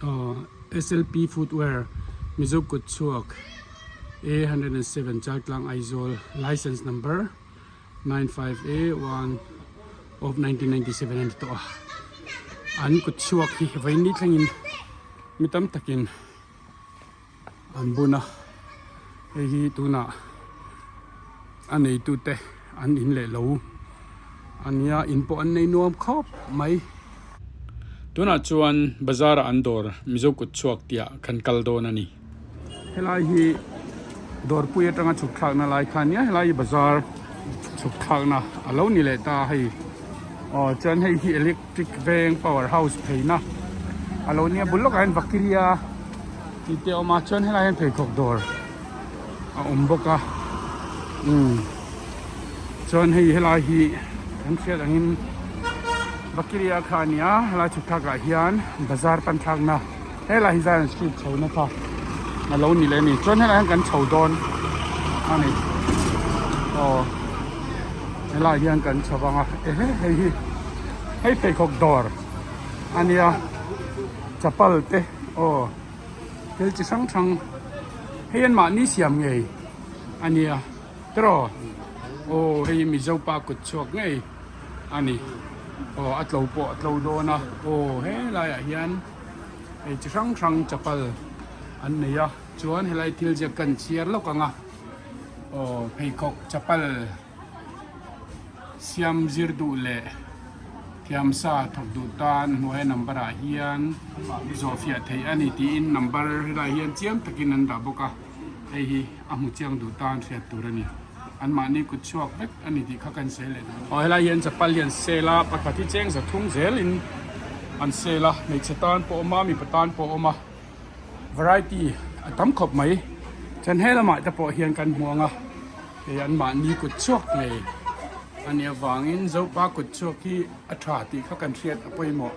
Aw SLP footwear Mizo kut chhuak A 107 Chaltlang Aizawl license number 95 A 1 of 1997 a ni tawh a an kut chhuak hi vawiin ni thlengin mi tam takin an bun a hei hi tunah a neitute an in leh lo a nia in pawh an nei nuam khawp mai. Tunah chuan bazar ah an dawr Mizo kut chhuak tih ah kan kal dawn a ni. Helai hi dawrpui atanga chhuk thlakna lai kha a nia helai hi bazar chhuk thlakna a lo ni leh ta a hei aw chuan hei hi electric veng power house pheina a lo nia bul lawkah hian vakiria tih te a awm a chuan helai hian pheikhawk dawr a awm bawk a umm chuan hei helai hi kan hriat angin vakiria kha a ni a helai chhuk thlakah hian bazar pan thlakna. Helai hi Zion Street chho na kha a lo ni leh a ni chuan helai hian kan chho dawn a ni aw helai hian kan chho vang a ehe hei hi hei pheikhawk dawr a nia chapal te aw thil chi hrang hrang hei an mahni siam ngei a nia tiraw aw hei Mizo pa kut chhuak ngei a ni aw a tlo pawh a tlo dawn a aw helaiah hian. Hei chi hrang hrang chapal an nei a chuan helai thil ziak kan chhiar lawk ang a aw pheikhawk chapal siam zir duh leh thiamsa thawk duh tan hnuaia number ah hian zawh fiah theih a ni tiin number helai hian chiang takin an dah bawk a hei hi a hmu chiang duh tan hriat tur a ni. An mahni kut chhuak vek a ni tih kha kan sawi leh dawn. Aw helai hian chapal hi an sel a, pakhat hi cheng za thum zelin an sel a, hmeichhe tan pawh a awm a, mipa tan pawh a awm a, variety a tam khawp mai. Chuan he lamah te pawh hian kan hmu ang a, hei an mahni kut chhuak ngei a nih avangin Zopa kut chhuak hi a tha tih kha kan hriat a pawimawh.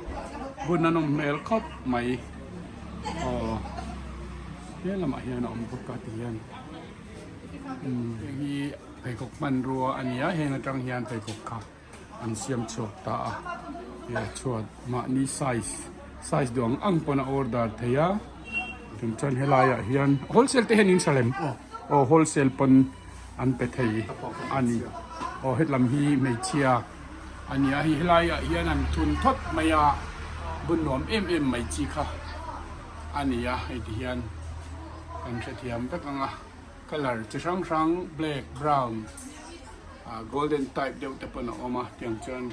Bun a nawm hmel khawp mai. Aw he lamah hian a awm bawk a ti hian. Hei hi pheikhawk hmanrua a ni a heng atang hian pheikhawk kha an siam chhuak ta a he chhuat mahni size size duh ang ang pawn a order thei a chung chuan helai ah hian wholesale te hian in hre lem aw wholesale pawn an pe thei a ni aw hetlam hi hmeichhia a ni a hei helai ah hian an thun thawt mai a bun nuam em em mai chi kha a ni a hei ti hian. Kan hrethiam vek ang a colour chi hrang hrang black brown ah golden type deuh te pawn a awm a tiang chuan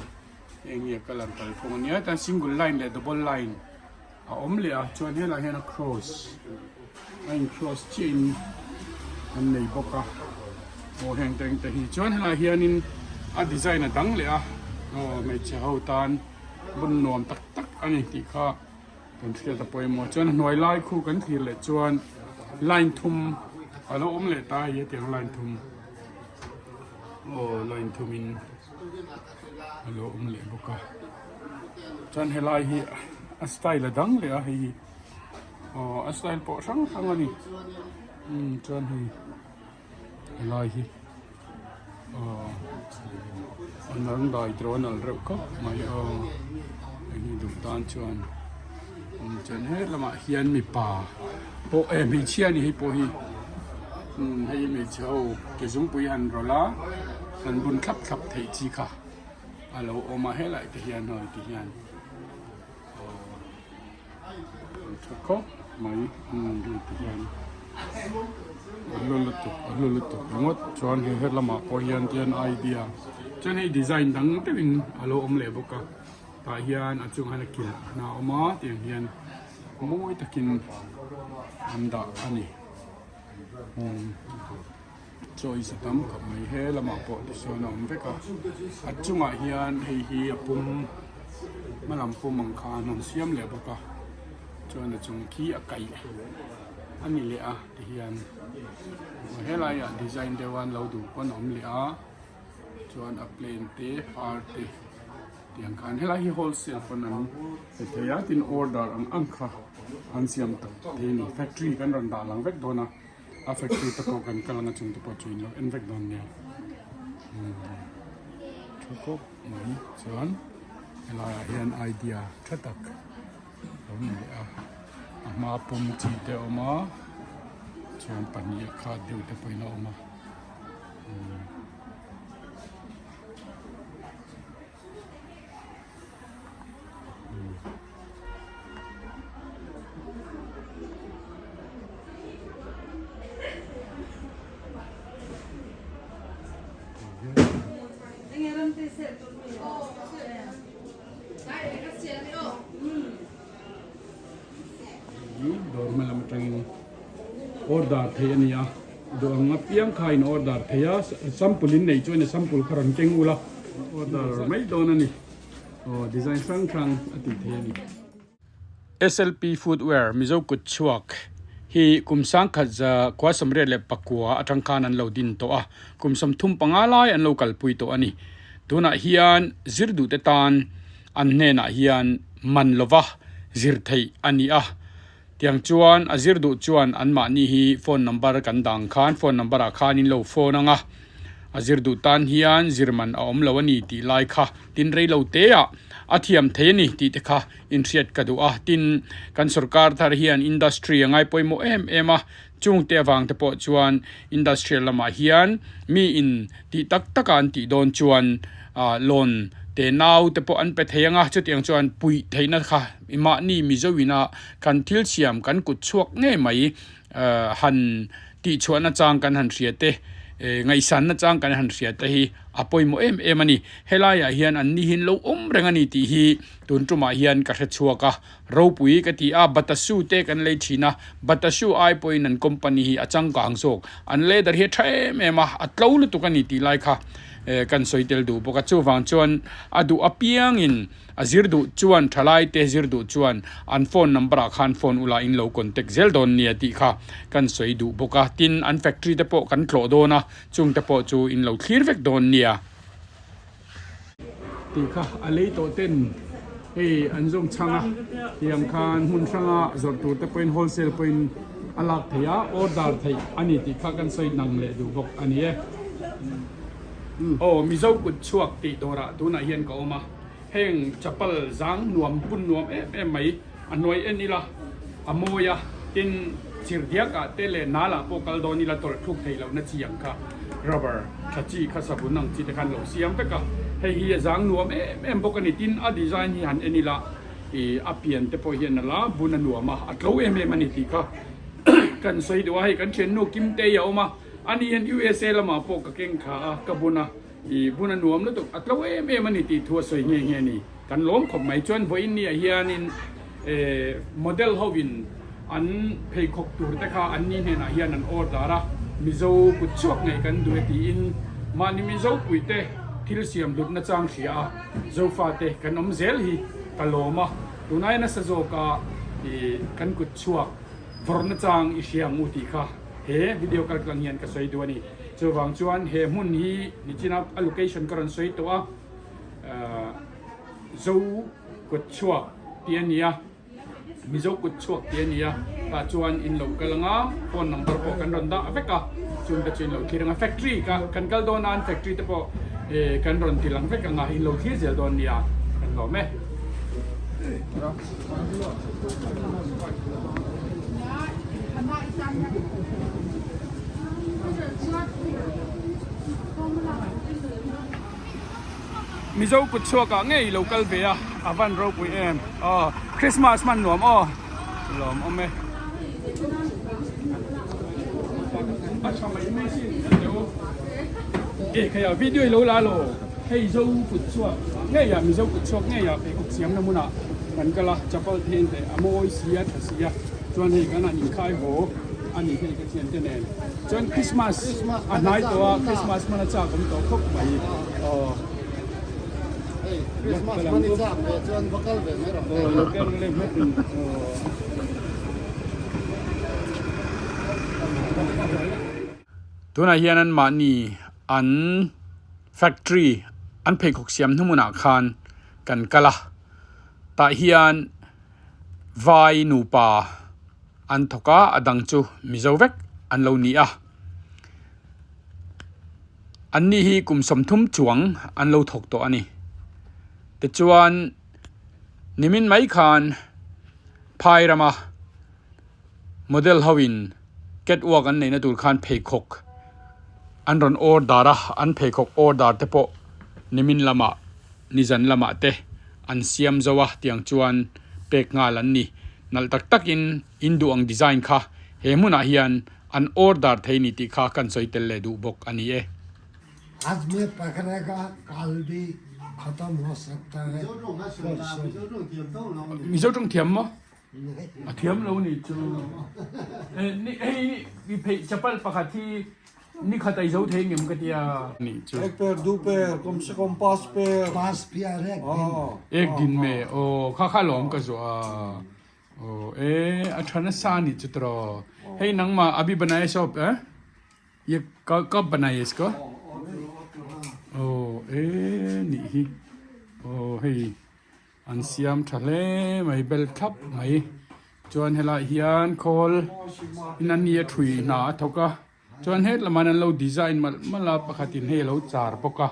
eng nge colour kalphung a nia chuan single line leh double line a awm leh a chuan helaiah hian a cross a in cross chiah in an nei bawk a aw heng te te hi chuan helaiah hianin a design a dang leh a aw hmeichhe ho tan bun nuam tak tak a ni tih kha. Kan hriat a pawimawh chuan a hnuai lai khu kan thlir leh chuan line thum a lo awm leh ta a hei hetiang line thum aw line thum in a lo awm leh bawk a chuan helai hi a style a dang leh a hei hi aw a style pawh hrang hrang a ni umm chuan hei. Helai hi aw an rang dai tawh a nalh reuh khawp mai aw hei hi duh tan chuan awm chuan he lamah hian mipa pawh eh hmeichhia a ni hei pawh hi umm hei hmeichhe ho ke zungpui han rawlh a han bun thlap thlap theih chi kha a lo awm a helai te hian hawi ti hian. Tha khawp mai hei ti hian a hlu lutuk a hlu lutuk ringawt chuan he he lamah pawh hian tian idea chuan hei design dang deuhin a lo awm leh bawk a tah hian a chungah hian a kilh na a awm a tiang hian mawi takin an dah a ni. Choice a tam khawp mai he lamah pawh tichuan a awm vek a a chungah hian hei hi a pum hma lam pum ang khan an siam leh bawk a chuan a chung khi a kaih a ni leh a tihian helaiah design deuh a an lo duh pawn a awm leh a chuan a plane te par te tiang khan helai hi wholesale pawn an pe thei a tin order ang ang kha an siam tak thei a ni factory kan rawn dah lang vek dawn a. A factory te pawh kan kal anga chung te pawh chu in lo en vek dawn nia tha khawp mai chuan helaiah hian idea tha tak a awm leh a. hma pum chi te a awm a chuan pahnih a khat deuh te pawhin a awm a umm. Dawr hma lam atangin order theih a ni a duh ang apiang kha in order thei a sample in neih chuan a sample kha rawn keng ula order mai dawn a ni aw design hrang hrang a tih theih a ni. SLP Footwear Mizo kut chhuak hi kum sangkhat za khua 84 atang khan an lo din tawh a, kum 35 lai an lo kalpui tawh a ni. Tunah hian zir duhte tan an hnenah hian man lova zir theih a ni a. Tiang chuan a zir duh chuan anmahni hi phone number kan dang khan phone number ah khan in lo phone ang a, a zir duh tan hian zir man a awm lo a ni tih lai kha tin rei lo te ah a thiam thei a ni tih te kha inhriat ka duh a. Tin, kan sorkar thar hian industry a ngai pawimawh em em a, chungte avang te pawh chuan industrial lamah hian mi in tih tak taka an tih dawn chuan ah loan te nau te pawh an pe thei ang a, chutiang chuan puih theihna kha mahni Mizo ina kan thil siam kan kut chhuak ngei mai han tihchhuahna chang kan han hria te, ngaihsanna chang kan han hria te hi a pawimawh em em a ni. Helaiah hian an ni hi an lo awm reng a ni tih hi tun tumah hian ka hre chhuak a, ropui ka ti a, Batasu te kan lei thin a, Batasu ai pawhin an company hi a changkang zawk, an leather hi a tha em em a, a tlo lutuk a ni tih lai kha kan sawi tel duh bawk a, chuvang chuan a duh apiangin a zir duh chuan thalai te zir duh chuan an phone number ah khan phone ula in lo contact zel dawn nia tih kha kan sawi duh bawk a, tin an factory te pawh kan tlawh dawn a, chung te pawh chu in lo thlir vek dawn nia. Tih kha a lei tawh ten hei an zawng chhang a tiang khan hmun hranga zawrh tur te pawhin wholesale pawhin a lak theih a order theih a ni tih kha kan sawi nang leh duh bawk a ni e. Aw Mizo kut chhuak tih dawrah tunah hian ka awm a heng chapal zang nuam bun nuam em em mai a hnuai en ila a mawi a tin chirhdiak ah te leh nal ah pawh kal dawn ila tawlh thluk theih loh na chi ang kha rubber tha chi kha savun ang chi te khan lo siam vek a hei hi a zang nuam em em bawk a ni tin a design hi han en ila ih a pian te pawh hian a la bun a nuam a a tlo em em a ni tih kha kan sawi duh a hei kan thiannu Kimtei a awm a ani hian USA lamah pawh ka keng kha a ka bun a. I bun a nuam lutuk, a tlo em em a ni tih thu a sawi nghe nghe a ni. Kan lawm khawp mai. Chuan vawiin ni ah hianin model ho in an pheikhawk tur te kha an ni hnenah hian an order a, Mizo kut chhuak ngei kan duh e tiin mahni Mizo puite thil siam hlutna chang hria a, Zofa te kan awm zel hi ka lawm a, tunai nasa zawka kan kut chhuak vawrhna chang i hria ang u tih kha he video kaltlang hian ka sawi duh a ni. Chuvang chuan he hmun hi nichina a location ka rawn sawi tawh a, Zo kut chhuak tih a ni a, Mizo kut chhuak tih a ni a, tah chuan in lo kal ang a, phone number pawh kan rawn dah vek a, chungte chu in lo thlir ang a, factory ka kan kal dawn a, an factory te pawh kan rawn ti lang vek ang a, in lo thlir zel dawn nia, kan lawm e. Mizo kut chhuak ah ngei lo kal ve a, a van ropui em aw Christmas hman nuam aw lawm awm e. A tha mai mai sin e khai a video i lo la lo. Hei Zo kut chhuak ngei ah Mizo kut chhuak ngei ah pheikhawk siamna hmunah kan kal a, chapal te hian teh a mawi si a tha si a, chuan hei kan han inkhai haw a ni hei ka thiante nen chuan Christmas a hnai tawh a, Christmas hman a chak awm tawh khawp mai aw. Hei Christmas hman i chak ve chuan va kal ve mai rawh. Aw lo kal leh hmet in aw. Tunah hian anmahni an factory an pheikhawk siam hnuhmunah khan kan kal a tah hian vai nupa an thawk a a dang chu mizo vek an lo ni a an ni hi kum 30 chuang an lo thawk tawh a ni tichuan nimin mai khan phai rama. Model ho in catwalk an neihna tur khan pheikhawk an rawn order a, an pheikhawk order te pawh nimin lamah nizan lamah te an siam zo a tiang chuan pek nghal an ni. Nalh tak takin in duh ang design kha he hmunah hian an order thei ni tih kha kan sawi tel leh duh bawk a ni e. Aj me pakhrega kal bhi khatam ho sakta hai parso. Mizo tawng thiam maw? A thiam lo ni chu. Hei ni phei chapal pakhat hi ni khat a i zo thei ngem ka tia. Ni chu. Ek per du per kum se kum pas per. Pas piar ek din. Ek din me aw kha kha lawm ka zuah a. Aw e a tha nasa ni chu tiraw. Hei nangmah abi banai shop eh. Ye kab banai isko? Aw e nih hi. Aw hei an siam tha hle mai bel thlap mai. Chuan helai hian khawl in an nia thui hna a thawk a. Chuan het lamah an lo design malh malh a pakhatin hei a lo char bawk a.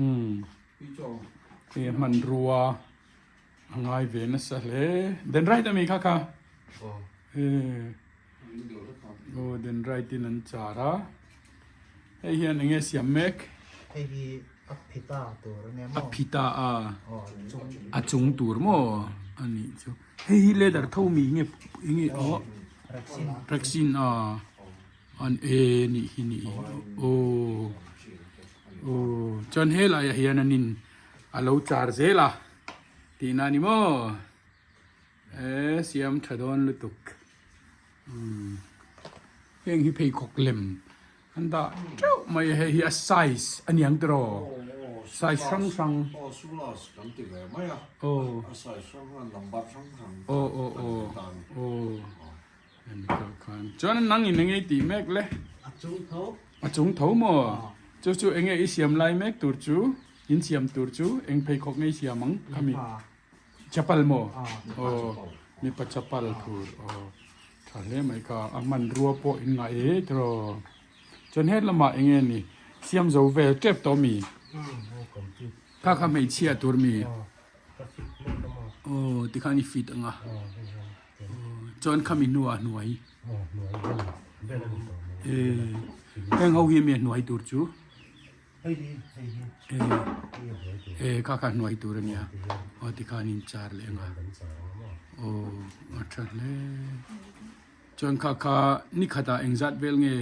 Umm hei a hmanrua a ngai ve nasa hle. Den right ami kha kha? E. Aw den right in an char a hei hian enge siam mek hei hi a phita tur ania maw a phita a a chung tur maw a nih chu hei hi leather tho mi nge enge aw rexin a an e nih hi nih hi aw aw chuan helaiah hian an in a lo char zel a tihna a ni maw. E siam tha dawn lutuk umm heng hi pheikhawk lem an dah teuh mai a hei hi a size a niang tiraw size hrang hrang aw aw aw aw aw chuan nang in enge i tih mek le a chung tho maw chu chu enge i siam lai mek tur chu in siam tur chu eng pheikhawk nge i siam ang khami. Chapal maw? Aw mipa chapal tur aw tha hle mai kha a hmanrua pawh in ngah e tiraw chuan he lamah eng nge ni siam zo vel tep tawh mi kha kha hmeichhia tur mi aw tikhan i fit ang a chuan khami hnuah hnuai e heng ho hi mi a hnuai tur chu. E kha kha hnuai tur a nia aw tikhan in char leh ang a aw a tha hle chuan kha kha ni khatah engzat vel nge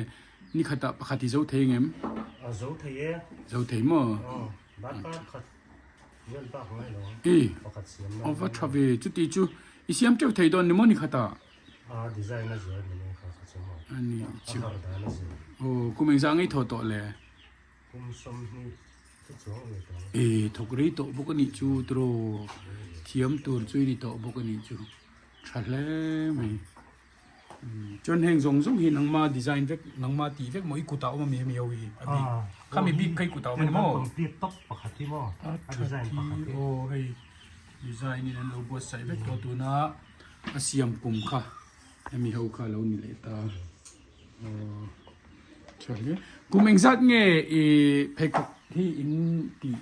ni khatah pakhat i zo thei ngem a zo thei e zo thei maw aw darkar khat vel bak ngai lo e pakhat siam aw va tha ve chuti chu i siam teuh thei dawn ni maw ni khatah a design a zir ni kha kha chu maw a ni chu a har dan a zir aw kum engzah ngei thaw tawh le. Kum 20 chu chuang ve tawh. E thawk rei tawh bawk a nih chu tiraw thiam tur chu i ni tawh bawk a nih chu tha hle mai chuan heng zawng zawng hi nangma design vek nangma tih vek maw i kutah awm ami hemi ho hi a bik khami bik kha i kutah awm a ni maw complete top pakhat hi maw a design pakhat hi aw hei design in an lo buatsaih vek tawh tuna a siam kum kha hemi ho kha a lo ni leh ta. Tha hle. Kum engzat nge i pheikhawk hi in tih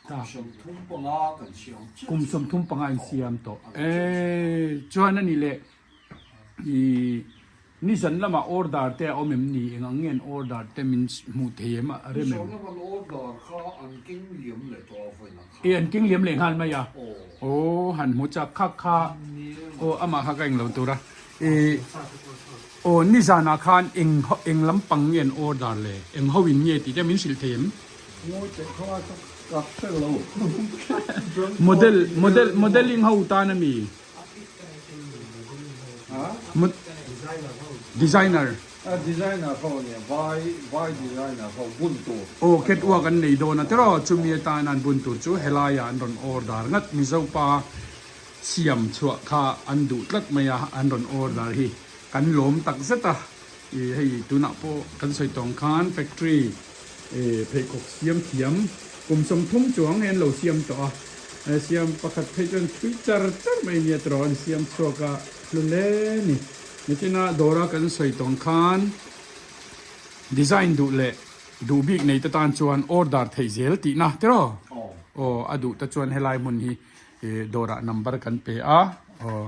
ta? Kum 35 kan siam chiah. Kum 35 in siam tawh. E chuan a ni leh i nizan lamah order te a awm em ni? Eng ang nge an order te min hmuh thei em a rem em? Nizan lama an order kha an keng liam leh tawh a vawiin ah khan. E an keng liam leh nghal mai a. Aw han hmu chak khak kha aw amah kha ka englo tur a. I aw nizanah khan eng eng lampang nge an order le? Eng ho in nge tih te min hrilh thei em? Ngawi teh kha ka kap hreh lo. Model model modeling ho tan ami? Designer. A designer ho ania vai vai designer ho bun tur. Aw catwalk an nei dawn a tiraw chumi atan an bun tur chu helaiah an rawn order ngat Mizopa Siam chhuah kha an duh tlat mai a, an rawn order hi kan lawm tak zet a, ih hei tunah pawh kan sawi tawng khan factory ih pheikhawk siam thiam kum 30 chuang hi an lo siam tawh a, siam pakhat phei chuan thui char char mai nia tiraw an siam chhuak a hlu hle ni. Nichina dawra kan sawi tawng khan design duh leh duh bik nei te tan chuan order theih zel tihna tiraw? Aw a duh te chuan helai hmun hi. Ih dawrah number kan pe a aw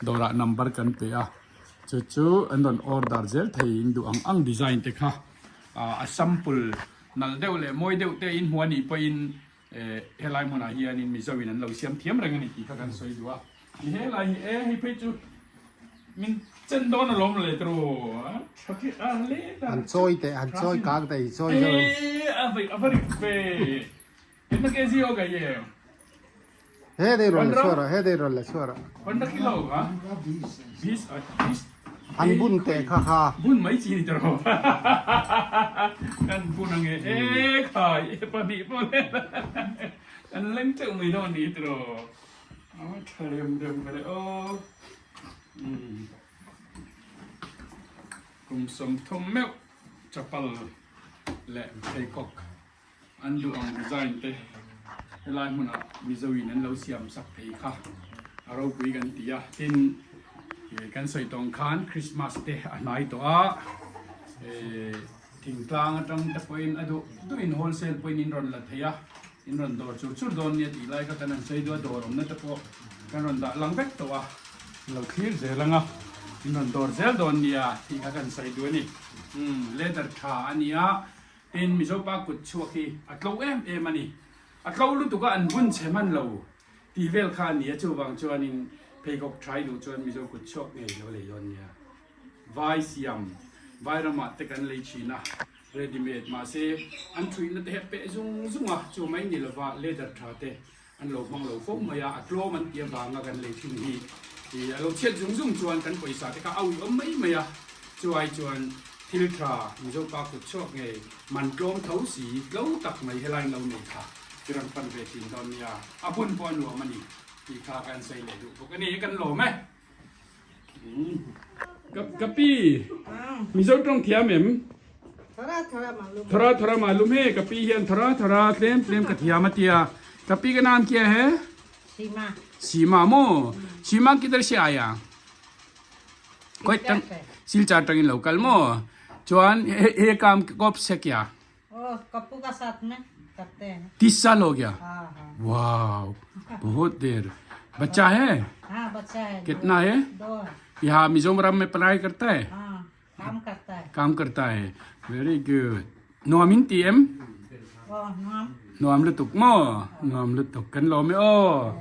dawrah number kan pe a. Chu chu an rawn order zel thei in duh ang ang design te kha a sample nalh deuh leh mawi deuh te in hmuh a nih pawhin helai hmunah hianin Mizo in an lo siam thiam reng a ni tih kha kan sawi duh a. Helai hi e hei phei chu min chen dawn alawm le tru a tha khi a le ta. An chawi teh an chawi kang teh i chawi zo. E a vai a va rik ve. Kitna kg ho gayi he. He dei rawn la chhuah rawh he dei rawn la chhuah rawh. Panda kilo ha? Bis bis. An bun teh kha kha. Bun mai chi ni tawh. Kan bun ange e khai e pahnih pawh le. Kan leng teuh mai dawn ni tawh. A tha rem rem ka le aw. Kum 30 meuh chapal leh pheikhawk an duh ang design te helai hmunah Mizo in an lo siam sak thei kha a ropui kan ti a. Tin, kan sawi tawng khan Christmas te a hnai tawh a, thingtlang atang te pawhin a duh duhin wholesale pawhin in rawn la thei a. In rawn dawr chur chur dawn nia tih lai kha kan han sawi duh a, dawr awmna te pawh kan rawn dah lang vek tawh a, in lo thlir zel ang a, in rawn dawr zel dawn nia tih kha kan sawi duh a ni. Umm, leather tha a nia, tin Mizopa kut chhuak hi a tlo em em a ni. A tlo lutuk a, an bun chhe hman lo tih vel kha a ni a, chuvang chuanin pheikhawk tha i duh chuan Mizo kut chhuak ngei lo lei dawn nia. Vai siam, vai ramah te kan lei thin a. Ready made mahse an thuihna te hi a peh zung zung a, chu mai ni lova leather tha te an lo hmang lo fo mai a, a tlawm an tih avanga kan lei thin hi ih a lo chhiat zung zung chuan kan pawisa te kha a ui awm mai mai a, chu ai chuan thil tha Mizo pa kut chhuak ngei man tlawm tho si tlo tak mai helai an lo nei kha i rawn pan ve thin dawn nia, a bun pawh a nuam a ni tih kha kan sawi leh duh bawk a ni, kan lawm e. Ka pi, Mizo tawng thiam em? Thora thora malum. Thora thora malum he, ka pi hian thora thora tlem tlem ka thiam a tia. Ka pi ka naam kia he? Sima. Sima mo. Sima kidhar se aaya? Koi tang Silchar tangin lo kal mo. Chuan he kaam kop se kya? Oh, Kapu ka saath mein karte hain. 30 साल हो गया? हाँ हाँ। वाह, बहुत देर। बच्चा है? हाँ बच्चा है। कितना है? दो है। यहाँ मिजोरम में पढ़ाई करता है? हाँ, काम करता है। काम करता है। Very good. Nuam in ti em? Oh, nuam. Nuam lutuk mo. Nuam lutuk. Kan lawm e aw.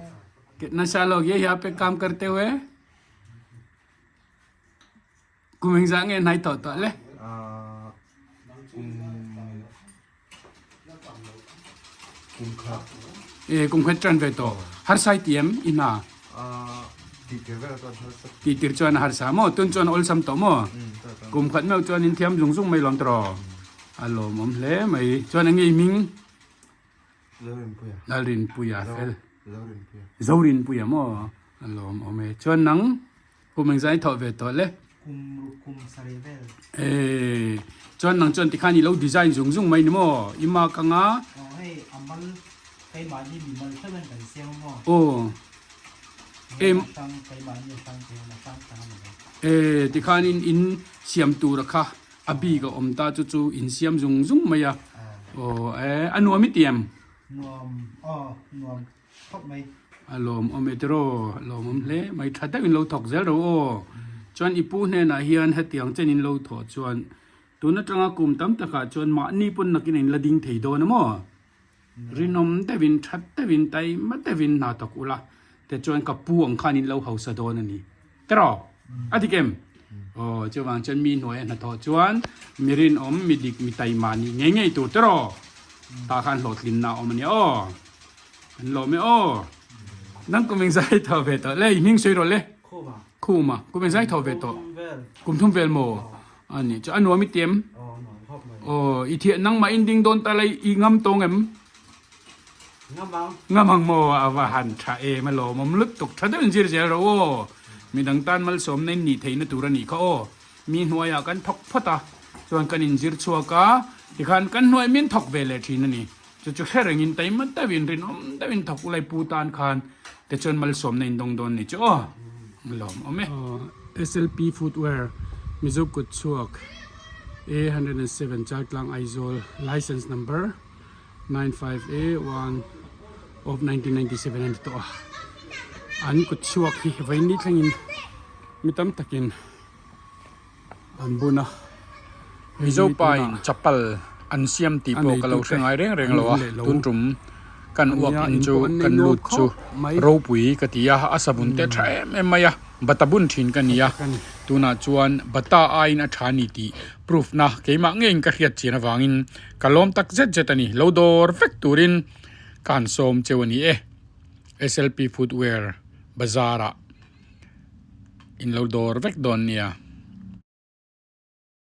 Kitna साल हो गया यहाँ पे काम करते हुए? Kum engzah nge hnai tawh tawh le? Kum khat. E kum khat tan ve tawh. Harsai ti em i hna? Tih tir vel chuan harsa. Tih tir chuan a harsa maw? Tun chuan awlsam tawh maw? Kum khat meuh chuan in thiam zung zung mai lawm tawh. A lawmawm hle mai. Chuan enge i hming? Zorinpuia. Lalrinpuia fel. Zorinpuia. Zorinpuia maw? A lawmawm e. Chuan nang kum engzah i thawh ve tawh le? Kum ruk kum sarih vel. E chuan nang chuan tikhan i lo design zung zung mai ni maw? I mark anga? Aw hei a mal keimahni mi mal theuh hian kan siam a maw? Aw. Em. Hrang keimahni a hrang thei a hrang hrang a ni lo. E tikhan in in siam tur a kha A bik a awm ta chu chu insiam zung zung mai a. Aw e, a nuam i ti em? Nuam, aw nuam khawp mai. A lawm awm e tiraw, a lawm awm hle mai. Tha deuh in lo thawk zel ro aw. Chuan i pu hnenah hian hetiang chen in lo thawh chuan tun atanga kum tam takah chuan mahni pawn nakin a in la ding thei dawn a maw? Rinawm deuhin, that deuhin, taima deuhin hna thawk ula te chuan ka pu ang khan in lo hausa dawn a ni. Tiraw? A dik em? Aw, chuvang chuan mi hnuaia hnathawh chuan mi rinawm, mi dik, mi taima nih ngei ngei tur tiraw? Tah khan hlawhtlinna a awm a nia aw. Kan lawm e aw. Nang kum engzai thaw ve tawh le, i hming sawi rawh le. Khuma. Khuma, kum engzai thaw ve tawh? Kum thum vel. Kum thum vel maw? A ni chu a nuam i ti em? Aw i thiah nangmah in ding dawn ta lai i ngam tawng em? Ngam ang. Ngam ang maw? A va han tha em a lawmawm lutuk tha deuh in zir zel rawh aw. Midang tan malsawmna in nih theihna tur a nih kha aw. Mi hnuaiah kan thawk phawt a, chuan kan in zir chhuak a, tikhan kan hnuai min thawk ve leh thin a ni. Chu chu hre rengin taima deuhin rinawm deuhin thawk ulai pu tan khan te chuan malsawmna in dawng dawn ni chu aw. Lawmawm e. SLP Footwear Mizo kut chhuak A107 Chaltlang Aizawl License Number 95A1 of 1997 a ni tawh a. An kut chhuak hi vawiin ni thlengin mi tam takin. an bun a. Mizo pa in chapal an siam tih pawh ka lo hre ngai reng reng lo a, tun tum kan uak in chu kan lut chu ropui ka ti a, a savun te tha em em mai a, bata bun thin ka ni a, tunah chuan bata aiin a tha ni tih proof na keimah ngeiin ka hriat chian avangin ka lawm tak zet zet a ni, lo dawr vek turin ka han sawm cheu a ni e, SLP footwear bazar ah in lo dawr vek dawn nia.